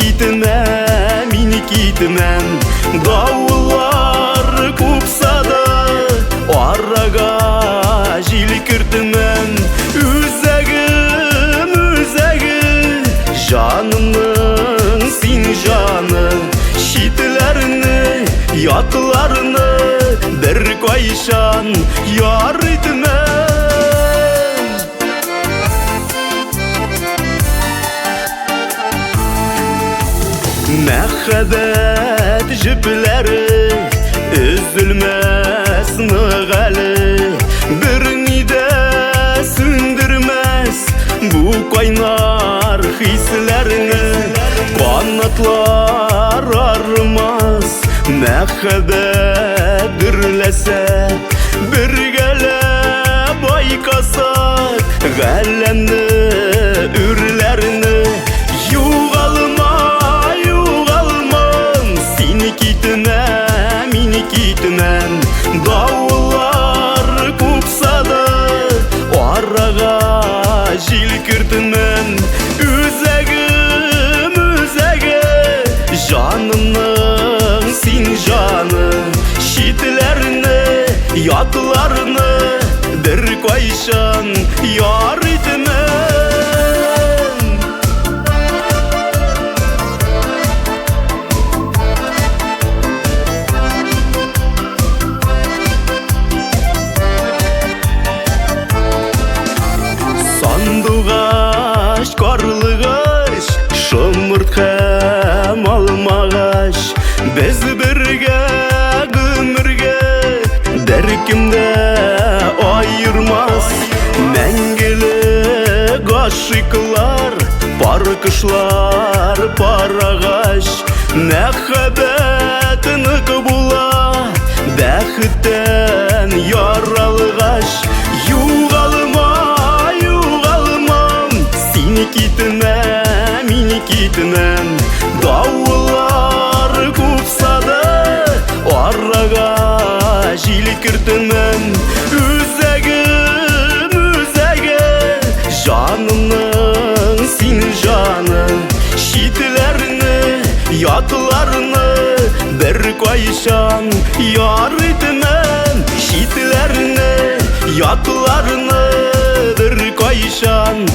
китмә, мин китмәм. Давыллар купса да, арага җил кертмәм. Үзәгем, үзәге, җанымның син җаны. Читләрне, ятларны бер кайчан яр итмәм. Мәхәббәт җепләре өзелмәс нык әле, берни дә сүндермәс бу кайнар хисләрне. Канатлар армас, мәхәббәт дөрләсә, бергәләп айкасак галәмне, үрләрне. Югалма, югалмам, син китмә, мин китмәм. Давыллар купса да, арага җил кертмәм. Үзәгем, үзәге, җанымның син җаны. Читләрне, ятларны бер кайчан яр итмәм. Сандугач, карлыгач, шомырт һәм алмагач, без бергә гомергә, беркем дә аермас. Мәңгелек гашыйклар, пар кошлар, пар агач, мәхәббәт нык була, бәхеттән яралгач. Югалма, югалмам, син китмә, мин китмәм. Давыллар купса да, арага җил кертмәм. Үзәгем, үзәге, җанымның син җаны. Читләрне, ятларны бер кайчан яр итмәм. Читләрне, ятларны бер кайчан